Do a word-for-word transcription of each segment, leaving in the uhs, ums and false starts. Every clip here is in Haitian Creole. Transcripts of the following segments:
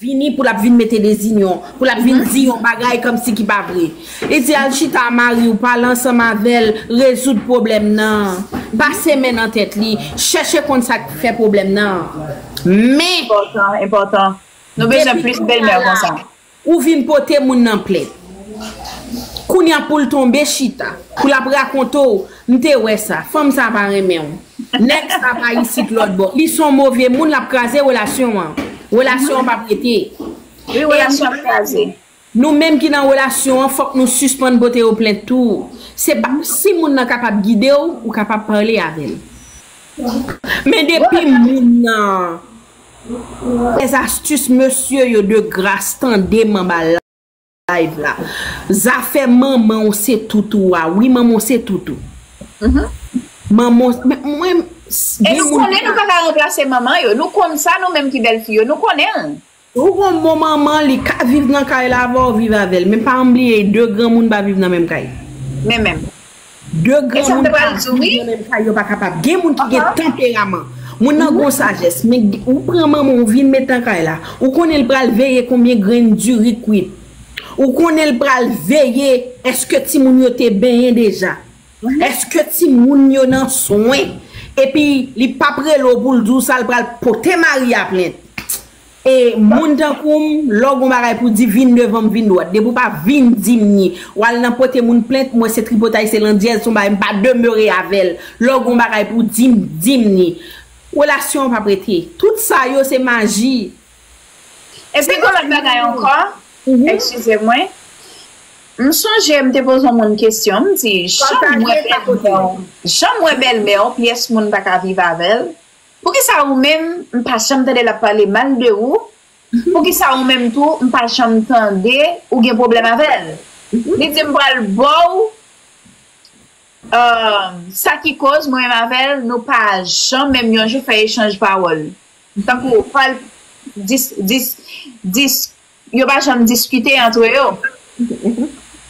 vini pou l ap vin mete dezinyon, pou l ap vin di yon bagay kòmsi ki pa vre. Li di al chita a mari w, pale ansanm avè l, rezoud pwoblèm nan. Pase men nan tèt li, chèche konn sa k fè pwoblèm nan. Men, Enpòtan, enpòtan. Nou bezwen plis bèlmè konsa. Ou vin pote moun nan plent. Kounye a pou l tonbe chita, pou l ap rakonte w, m te wè sa, fanm sa pa renmen w. Nèg sa pa isit lòt bò. Li se yon move moun, l ap kraze relasyon an. Relasyon an p ap rete. Wi, relasyon ap kraze. Nou menm ki nan relasyon an, fòk nou sispann pote yo plent tou. Se pa, si moun nan kapab gide w, ou kapab pale avè l. Men depi moun nan, les astuces, mesye yo, de gras, tande m anba live la. Zafè manman w se tout ou a. Wi, manman w se tout ou. Manman w, men mwen, E nou konnen nou pa ka ranplase manman yo. Nou konn sa, nou menm ki bèl fi yo. Nou konnen l. Ou gon bon manman, li ka viv nan kay la avè w, viv avè l. Men pa bliye, de granmoun pa viv nan menm kay. Men menm. De granmoun pa viv nan menm kay, yo pa kapab. Gen moun ki gen tanperaman. Moun nan gon sajès, men ou pran manman w vin met nan kay la. Ou konnen l pral veye konbyen grenn diri kwit. Ou konnen l pral veye èske timoun yo te benyen deja. Èske timoun yo nan swen? Epi li p ap rele w pou l di w sa, l pral pote mari a plent. E moun tankou m, lè w gon bagay pou di, vin devan m, vin dwat. Depi w pa vin di m ni, w al nan pote moun plent, mwen se tripotay, se landjèz, se yon bagay, m pa demere avè l. Lè w gon bagay pou di m, di m ni. Relasyon an p ap rete. Tout sa yo se maji. Epi gon lòt bagay ankò, eskize mwen, m sonje m te poze yon moun kesyon, m di, jan m wè bèlmè w, jan m wè bèlmè w, pyès moun pa ka viv avè l. Poukisa ou menm, m pa janm tande l ap pale mal de ou? Poukisa ou menm tou, m pa janm tande ou gen pwoblèm avè l? Li di m pral ba w sa ki koz mwen menm avè l, nou pa janm menm yon jou fè echanj pawòl. Tankou pral dis, dis, dis, yo pa janm diskite antre yo.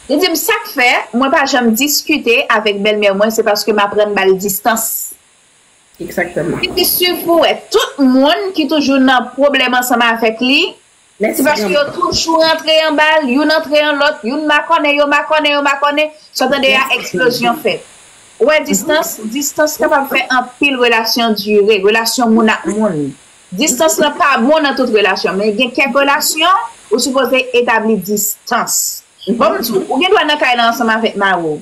Li di m sa k fè mwen pa janm diskite avèk bèlmè mwen, se paske m aprann ba l distans. Egzakteman. Li di swiv pou wè tout moun ki toujou nan pwoblèm ansanm avèk li, se paske yo toujou rantre anba l, youn antre an lòt, youn makònen, yo makònen, yo makònen, sa w tande a eksplozyon fèt. Ou wè distans, distans kapab fè anpil relasyon dire, relasyon moun ak moun. Distans lan pa bon nan tout relasyon, men gen kèk relasyon ou sipoze etabli distans. Bon, m di w, ou gen dwa nan kay la ansanm avèk mari w.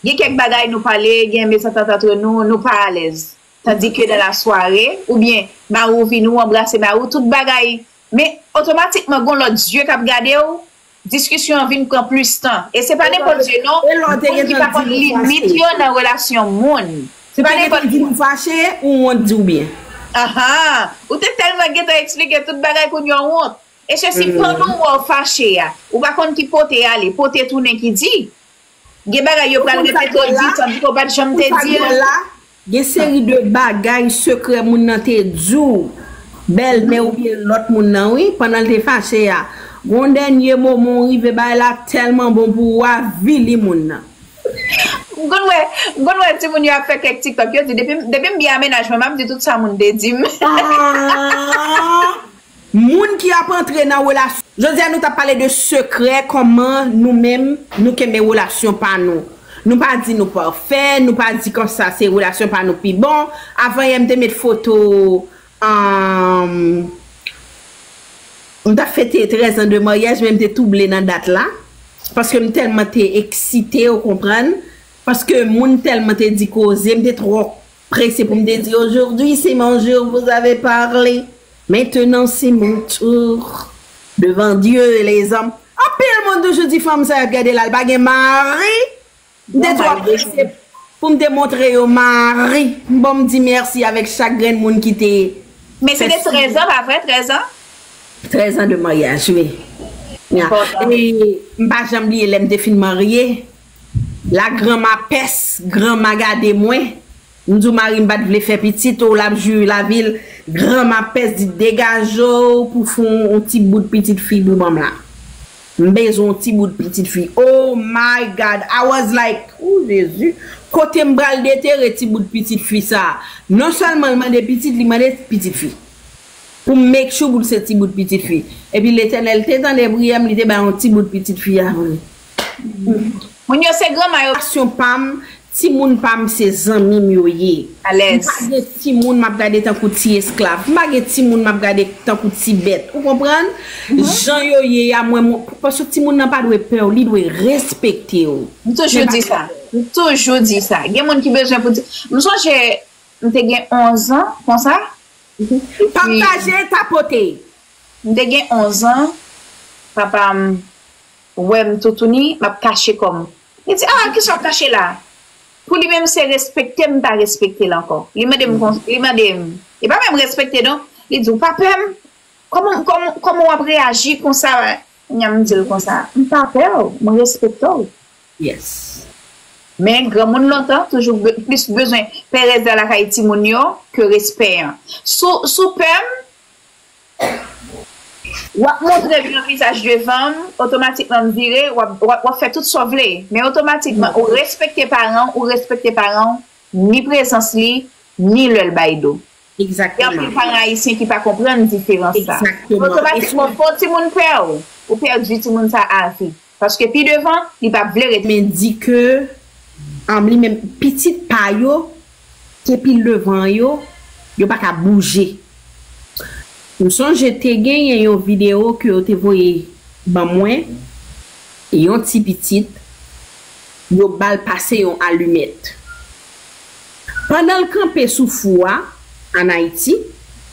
Gen kèk bagay nou pale, gen mezantant antre nou, nou pa alèz. Tandike dans la soirée, oubyen mari w vini, w anbrase mari w, tout bagay. Men otomatikman, gon lòt zye k ap gade w, diskisyon an vin pran plis tan. E se pa nenpòt zye non, moun ki pa konn limit yo nan relasyon moun. Se pa nenpòt moun. Ou wont di w byen. Aha! Ou te tèlman gentan eksplike tout bagay kounye a w wont. E sesi pandan w wè w fache a, ou pa konn ki pote ale, pote tounen ki di. Gen bagay yo pral repete w di, tandike w pa t janm te di l. Gen seri de bagay sekrè moun nan te di w, bèlmè oubyen lòt moun nan wi, pandan l te fache a. Gon dènye moman w rive bay la tèlman bon pou w avili moun nan. M konn wè, m konn wè timoun yo ap fè kèk TikTok, yo di depi, depi m byen a mennaj mwen, m ap di tout sa moun te di m. Moun ki ap antre nan relasyon. Jodi a nou t ap pale de sekrè, kòman nou menm nou kenbe relasyon pa nou. Nou pa di nou pafè, nou pa di konsa se relasyon pa nou pi bon. Avan yè m te met foto, um, m t ap fete trèz an de maryaj, men m te touble nan dat la. Paske m tèlman te eksite, ou konprann. Paske moun tèlman te di koze, m te twò prese pou m te di, aujourd'hui c'est mon jour, vous avez parlé. Maintenant c'est mon tour. Devant Dieu et les hommes. Anpil moun toujou di fanm sa y ap gade la, l pa gen mari. M te twò prese pou m te montre yo mari. Bon, m di mèsi avèk chak grenn moun ki te. Men se te trèz an, pa vre, trèz an? Trèz an de maryaj, wi. E m pa janm bliye lè m te fin marye. La granma pès, granma gade mwen. M di w mari m pa t vle fè pitit, o l ap jwi lavi l. Granma pès di degaje w pou fè yon ti bout pitit fi pou ban m la. M bezwen yon ti bout pitit fi. Oh my God, I was like, oh Jezi, kote m pral detere ti bout pitit fi sa? Non sèlman l mande pitit, li mande pitit fi. Pou make sure pou l se ti bout pitit fi. Epi Letènèl te tande priyè m, li te bay yon ti bout pitit fi a vre. Moun yo se granma yo. Pasyon pa m, timoun pa m se zanmi m yo ye. M Alèz. Pa gen timoun m ap gade tankou ti esklav. M pa gen timoun m ap gade tankou ti bèt. Ou konprann? Jan yo ye a, mwen, mwen, paske timoun nan pa dwe pè w, li dwe respekte w. M toujou di sa. M toujou di sa. Gen moun ki bezwen pou di. M sonje, m te gen onz an, konsa. Pataje, tapote. M te gen onz an, papa m wè m toutouni, m ap kache kò m. Li di, "Ah, kisa w ap kache la?" Pou li menm se respekte m, m pa respekte l ankò. Li mande m, kon- li mande m, li pa menm respekte non. Li di, "Ou pa pè m? Kòman, kòman, kòman w ap reyaji konsa?" Kounya m di l konsa, "M pa pè w, mwen respekte w." Yes. Men granmoun lontan toujou be- plis bezwen pèrèz la lakay timoun yo ke respè an. Si w- si w pè m, w ap montre m yon vizaj devan m, otomatikman m vire, w ap, w ap, w ap fè tout sa w vle. Men otomatikman, ou respekte paran w, ou respekte paran w, ni prezans li, ni lè l bay do. Gen anpil Egzakteman. Paran ayisyen ki pa konprann diferans sa. Egzakteman. Otomatikman, fò timoun pè w, ou pèdi timoun sa avi. Paske pi devan, li p ap vle rete. Men di ke um, li menm pitit pa yo, ke pi devan yo, yo pa ka bouje. M sonje te genyen yon videyo ke yo te voye ban mwen, yon ti pitit, yo ba l pase yon alimèt. Pandan l kanpe sou fou a, ann Ayiti,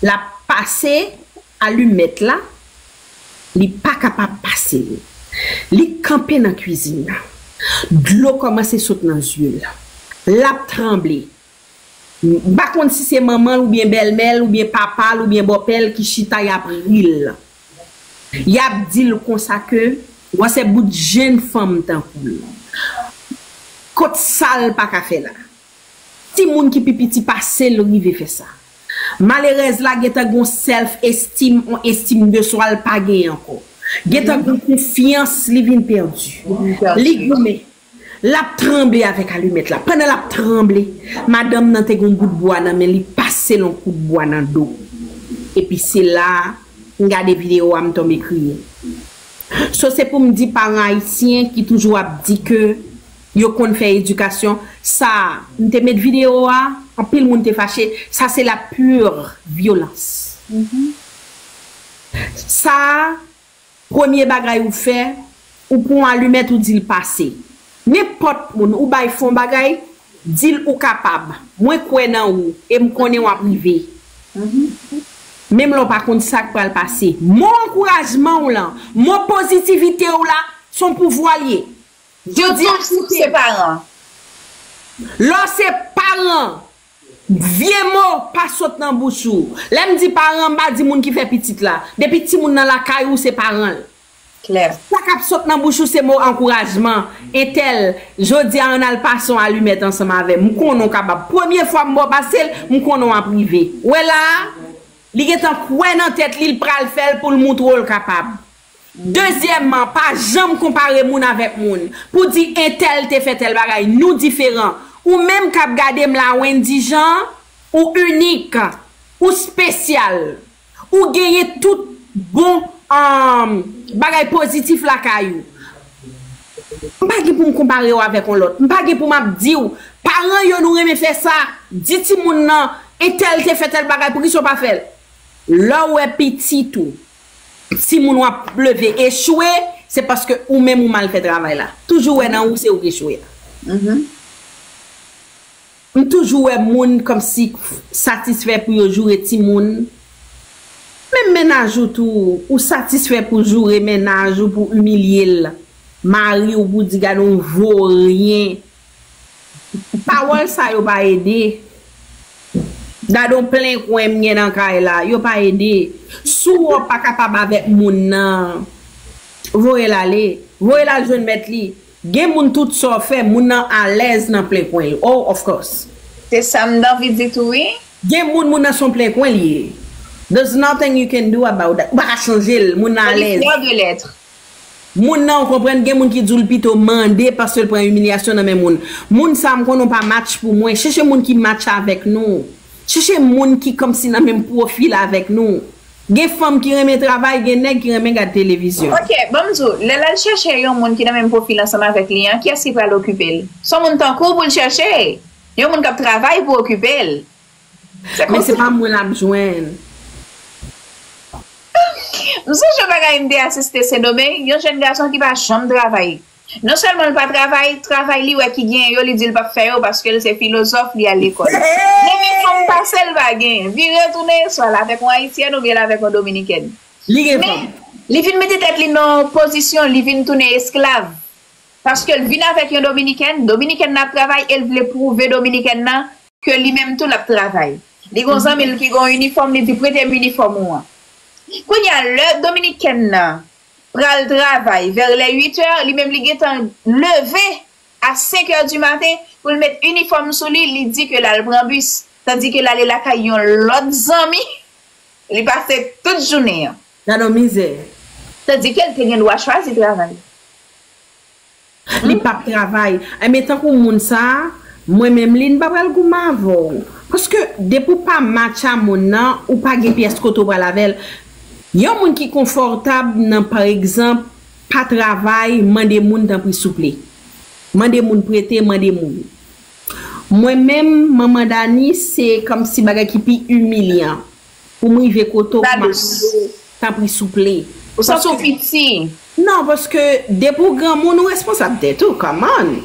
l ap pase alimèt la, li pa kapab pase l. Li kanpe nan kwizin nan. Dlo kòmanse sot nan zye l. L ap tranble. M pa konn si se manman l oubyen bèlmè l oubyen papa l oubyen bòpè l ki chita y ap ri l. Y ap di l konsa ke, "Wè se bout jenn fanm tankou l. Kot sa l pa ka fè la?" Timoun ki pi piti pase l rive fè sa. Malerèz la gentan gon self esteem, on estim de swa l pa gen ankò. Gentan gon konfyans li vin pèdi. Li goumen. L ap tranble avèk alimèt la. Pandan l ap tranble, madanm nan te gon bout bwa nan men li, pase l on kout bwa nan do. Epi se la a, m gade videyo a, m tonbe kriye. So se pou m di paran ayisyen ki toujou ap di ke yo konn fè edikasyon, sa, m te met videyo a, anpil moun te fache, sa se la pure violence. Sa, premye bagay ou fè, ou pran alimèt ou di l pase. Nenpòt moun, ou bay fon bagay, di l ou kapab. Mwen kwè nan ou e m konnen w ap rive. Menm lè w pa konn sa k pral pase. Mo ankourajman w lan, mo pozitivite w la, se yon pouvwa l ye. Jodi a, Sitou si w se paran. Lè w se paran, vye mo pa sot nan bouch ou. Lè m di paran, m pa di moun ki fè pitit la. Depi timoun nan lakay ou, se paran l. Klè. Sa k ap sot nan bouch ou se mo ankourajman. Entèl, jodi a ann al pase yon alimèt ansanm avè m. M konnen w kapab. Premye fwa m ba w pase l, m konnen w ap rive. Ou wè la a, li gentan kwè nan tèt li, l pral fè l pou l moutre w l kapab. Dezyèmman, pa janm konpare moun avèk moun. Pou di entèl te fè tèl bagay, nou diferan. Ou menm k ap gade m la, Wendy Jean, ou inik, ou espesyal. Ou genyen tout bon um, bagay pozitif lakay ou. M pa gen pou m konpare w avèk yon lòt. M pa gen pou m ap di w, paran yo nou renmen fè sa. Di timoun nan, entèl te fè tèl bagay, poukisa w pa fè l? Lè w wè pitit ou, timoun w ap leve echwe, se paske ou menm ou mal fè travay la. Toujou wè nan ou se ou k echwe a. M toujou wè moun kòmsi satisfè pou yo joure timoun. Menm mennaj ou tou, ou satisfè pou joure mennaj ou, pou imilye l. Mari w pou di gade yon voryen. Pawòl sa yo pa ede. Gade yon plen kwen m gen nan kay la, yo pa ede. Si w pa kapab avèk moun nan, voye l ale. Voye l al jwenn mèt li. Gen moun tout sa w fè, moun nan alèz nan plen kwen l. Oh, of course. Se sa m t anvi di tou wi. Gen moun, moun nan se yon plen kwen l ye. There's nothing you can do about that. Ou pa ka chanje l, moun nan alèz. Fier de l'être. Moun nan, ou konprann, gen moun ki di w l pito mande paske l pran imilyasyon nan men moun. Moun sa a m konnen w pa match pou mwen. Chèche moun ki match avèk nou. Chèche moun ki kòmsi nan menm pwofil avèk nou. Gen fanm ki renmen travay, gen nèg ki renmen gad televizyon. Ok, ban m di w, lè l al chèche yon moun ki nan menm pwofil ansanm avèk li an, kiyès ki pral okipe l? Se yon moun tankou w pou l chèche. Yon moun k ap travay pou okipe l. Se Men se konsa. Pa mwen l ap jwenn. M sonje yon bagay m te asiste Sendomeng, yon jèn gason ki pa janm travay. Non sèlman l pa travay, travay li wè ki genyen yo, li di l p ap fè yo paske l se filozòf, li al lekòl. Demi fanm pase l pa genyen. Vire tounen swa l avèk yon ayisyèn oubyen l avèk yon dominikèn. Li gen fanm. Men, li vin mete tèt li nan yon pozisyon, li vin tounen esklav. Paske l vin avèk yon dominikèn, dominikèn nan ap travay e l vle pwouve dominikèn nan ke li menm tou l ap travay. Li gen yon zanmi l ki gen yon inifòm, li di, "Prete m inifòm ou an." Kounye a, lè dominikèn nan pral travay vè lè uit è, li menm li gentan leve a senk è di maten pou l met inifòm sou li, li di ke l al pran bis, tandike l ale lakay yon lòt zanmi, li pase tout jounen an. Gade yon mizè. Tandike l te gen dwa chwazi travay. Li p ap travay. Enben, tankou moun sa a, mwen menm li, m pa pral goumen avè w. Paske depi w pa match a moun nan, ou pa gen pyès kote w pral avè l. Yon moun ki konfòtab nan, pa egzanp, pa travay, mande moun tanpri souple. Mande moun prete, mande moun. Mwen menm, manman Dani, se kòmsi bagay ki pi imilyan. Pou m rive kote w, pou m ap mande w, tanpri souple. Ou santi w piti. Non, paske depi w granmoun, ou responsab tèt ou, come on.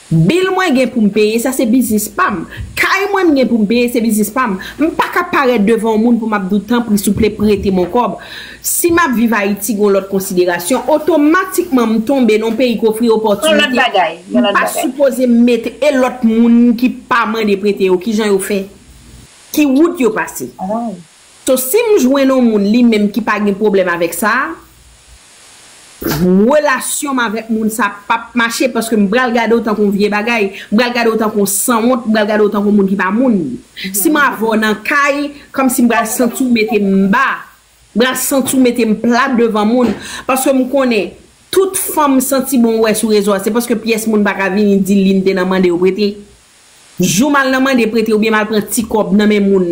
Bil mwen gen pou m peye, sa se biznis pa m. Kay mwen m gen pou m peye, se biznis pa m. M pa ka parèt devan yon moun pou m ap di w tanpri souple prete m yon kòb. Si m ap viv Ayiti, gen yon lòt konsiderasyon, otomatikman m tonbe nan yon peyi k ofri opòtinite. M pa sipoze mete e lòt moun ki pa mande prete yo, kijan yo fè? Ki wout yo pase? So, si m jwenn yon moun li menm ki pa gen pwoblèm avèk sa, relasyon m avèk moun sa p ap mache paske m pral gade w tankou yon vye bagay, m pral gade w tankou yon sanwont, m pral gade w tankou yon moun ki pa moun. Si m avè w nan kay, kòmsi m pral santi w mete m ba, m pral santi w mete m plat devan moun. Paske m konnen, tout fanm santi bon wè sou rezo a, se paske pyès moun pa ka vini di li n te nan mande yo prete. Jou m al nan mande prete oubyen m al pran ti kòb nan men moun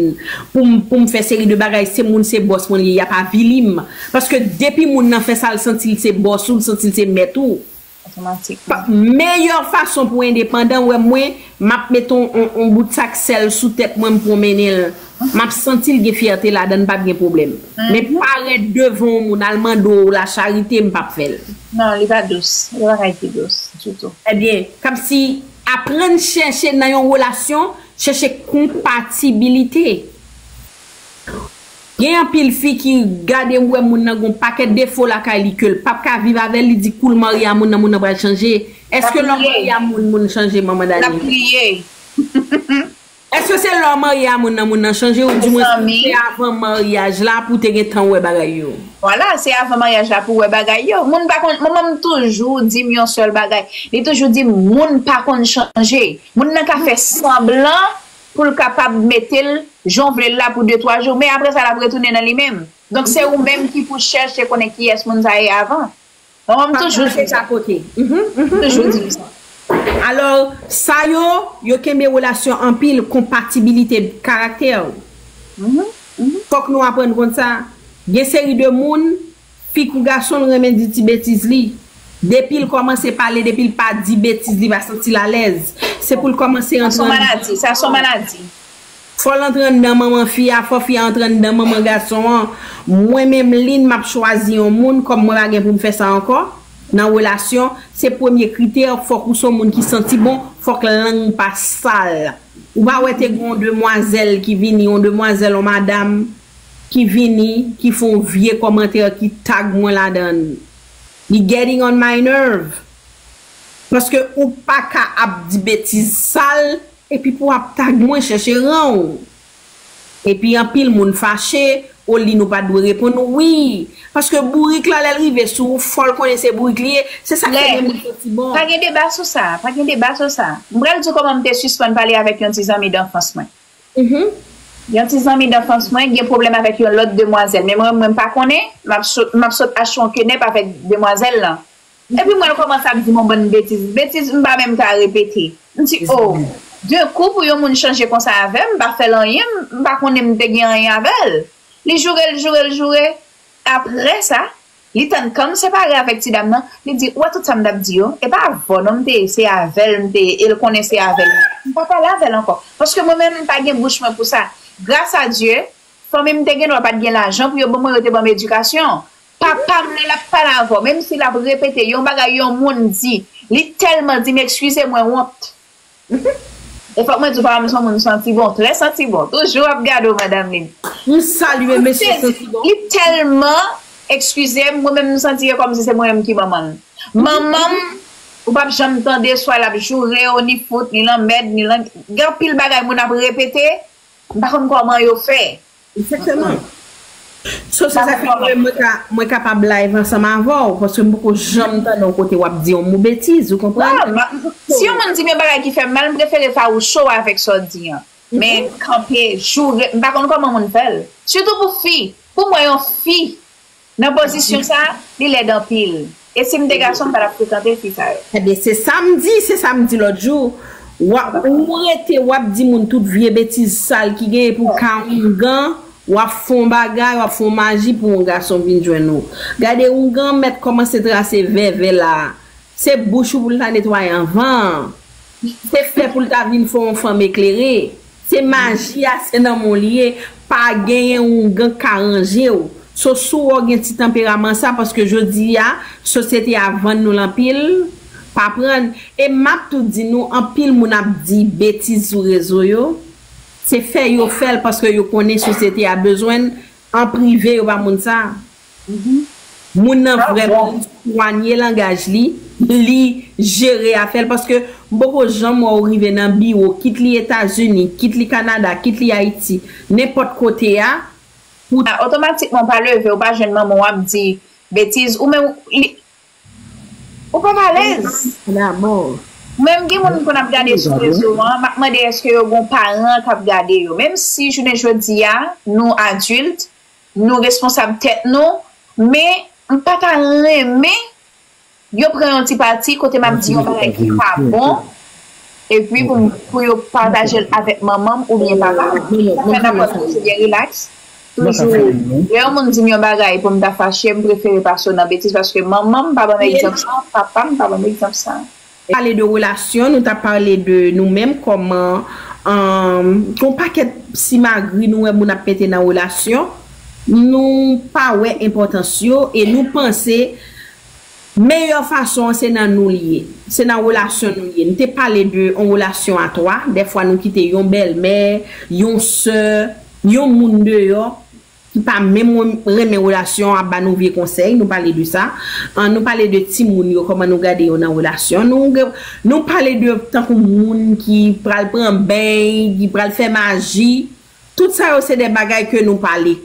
pou m, pou m fè seri de bagay, se moun, se bòs mwen li ye, y ap avili m. Paske depi moun nan fè sa, l santi l se bòs ou, l santi l se mèt ou. Otomatikman. Meyè fason pou endepandan, wè mwen, m ap mete on, on, on bout sak sèl sou tèt mwen, m pwonmennen l. M ap santi l gen fyète ladan l, pa t gen pwoblèm. Men parèt devan yon moun, al mande w lacharite, m p ap fè l. Non, li pa dous. Li pa bagay ki dous ditou. Ebyen, kòmsi aprann chèche nan yon relasyon, chèche konpatibilite. Gen anpil fi ki gade, wè moun nan gon pakèt defo lakay li ke l p ap ka viv avè l, li di kou l marye a moun nan, moun nan pral chanje. Èske lè w marye a moun, moun chanje, manman Dani? L ap pliye. Èske se lè w marye a moun nan, moun nan chanje, ou di mwen se avan maryaj la pou w te gentan wè bagay yo? Vwala, se avan maryaj la pou w wè bagay yo. Moun pa konn, manman m toujou di m yon sèl bagay. Li toujou di m, moun pa konn chanje. Moun nan ka fè sanblan pou l kapab mete l jan w vle l la pou de, twa jou, men apre sa, l ap retounen nan li menm. Donk, se ou menm ki pou chèche konnen kiyès moun sa ye avan. Manman m toujou di m sa. Toujou di m sa. Alò, sa yo, yo kenbe relasyon anpil, konpatibilite karaktè. Fòk nou aprann konn sa. Gen seri de moun, fi kou gason, l renmen di ti betiz li. Depi l kòmanse pale, depi l pa di betiz, li pa santi l alèz. Se pou l kòmanse antre anndan. Sa se yon maladi. Sa se yon maladi. Fò l antre anndan manman fi a, fò fi a antre anndan manman gason an. Mwen menm, Lynn, m ap chwazi yon moun, kòm mwen pa gen pou m fè sa ankò nan relasyon, se premye kritè, fòk ou se yon moun ki santi bon, fòk lang pa sal. Ou pa wè te gen yon demwazèl ki vini, yon demwazèl, yon madanm ki vini, ki fè yon vye kòmantè, ki tag mwen ladan l. Li getting on my nerve. Paske ou pa ka ap di betiz sal, epi pou w ap tag mwen chèche ran w. Epi anpil moun fache, o Lynn ou pa t dwe reponn, wi. Paske bourik la, lè l rive sou ou, fò l konnen se bourik li ye. Se sa k fè gen moun santi bon. Pa gen deba sou sa, pa gen deba sou sa. M pral di w kòman m te sispann pale avèk yon ti zanmi danfans mwen. Yon ti zanmi danfans mwen gen pwoblèm avèk yon lòt demwazèl. Men mwen, mwen pa konnen, m ap sot, m ap sot achte yon kenèp avèk demwazèl lan. Epi mwen, l kòmanse ap di m yon bann betiz. Betiz m pa menm ka repete. M di, o, d'un coup pou yon moun chanje konsa avè m, m pa fè l anyen, m pa konnen m te gen anyen avè l. Li joure l, joure l, joure. Apre sa, li tann kan m separe avèk ti dam nan, li di, ou wè tout sa m t ap di yo, e pa avè w non m te ye, se avè l m te ye, e l konnen se avè l. M pa pale avè l ankò. Paske mwen menm, m pa gen bouch mwen pou sa. Gras a Dye, fanmi m te gen dwa pa t gen lajan pou yo ban mwen, yo te ban m edikasyon. Papa m, lè l ap pale avè w, menm si l ap repete yon bagay yon moun di, li tèlman di m, eskize mwen wont. E fòk mwen di w, papa m se yon moun santi bon, trè santi bon. Toujou ap gade w, madanm Lin. M salye mesye santi bon. Li tèlman, eskize m, mwen menm m santi e kòmsi se mwen menm ki manman l. Manman m, ou p ap janm tande swa l ap joure w, ni fout, ni lanmèd, ni lan... Gen anpil bagay moun ap repete, m pa konn kòman yo fè. Egzakteman. So, se sa k fè mwen, mwen ka, mwen kapab live ansanm avè w, paske m poko janm tande yon kote w ap di yon mo betiz, ou konprann? Non, ma- si yon moun di m yon bagay ki fè m mal, m prefere fawouche w avèk sa w di an. Men kanpe, joure, m pa konn kòman moun fè l. Sitou pou fi. Pou mwen, yon fi, nan pozisyon sa, li lèd anpil. E si m te gason, m pa t ap frekante fi sa yo. Ebyen, se sa m di, se sa m di lòt jou. W ap, ou rete, w ap di moun tout vye betiz sal ki genyen pou ka oungan, w ap fè yon bagay, w ap fè yon maji pou yon gason vin jwenn ou. Gade, oungan mèt kòmanse trase vèvè la. Se bouch ou pou l ta netwaye anvan. Se fè pou l ta vin fè yon fanm eklere. Se maji a, se nan men w li ye. Pa genyen oungan k ka ranje w. So, si w wè w gen ti tanperaman sa, paske jodi a, sosyete a vann nou l anpil, pa pran. E m ap tou di nou, anpil moun ap di betiz sou rezo yo. Se fè yo fè l paske yo konnen sosyete a bezwen l. An prive, yo pa moun sa. Moun nan vrèman, li swanye langaj li, li jere afè l, paske m poko janm wè w rive nan biwo, kit li Etazini, kit li Kanada, kit li Ayiti, nenpòt kote a, pou... Otomatikman, w pa leve, w pa jwenn manman w ap di betiz, ou menm, li, ou pa alèz. Menm gen moun m konn ap gade sou rezo an, m ap mande èske yo gon paran k ap gade yo. Menm si jounen jodi a, nou adilt, nou responsab tèt nou, men m pa ta renmen yo pran yon ti pati kote m ap di yon bagay ki pa bon, epi pou, pou yo pataje l avèk manman m oubyen papa m. Sa fè n ap fè toujou byen rilaks, toujou. Lè yon moun di m yon bagay pou m ta fache, m prefere pase w nan betiz, paske manman m pa ban m egzanp sa, papa m pa ban m egzanp sa. Pale de relasyon, nou t ap pale de nou menm kòman, um, gon pakèt simagri nou wè moun ap mete nan relasyon, nou pa wè enpòtans yo e nou panse meyè fason an se nan nou li ye, se nan relasyon nou li ye. Nou te pale de yon relasyon a twa, dèfwa nou kite yon bèlmè, yon sè, yon moun deyò ki pa menm renmen relasyon ap ba nou vye konsèy, nou pale de sa. An, nou pale de timoun yo, kòman nou gade yo nan relasyon. Nou, nou pale de tankou moun ki pral pran beny, ki pral fè maji. Tout sa yo se de bagay ke nou pale.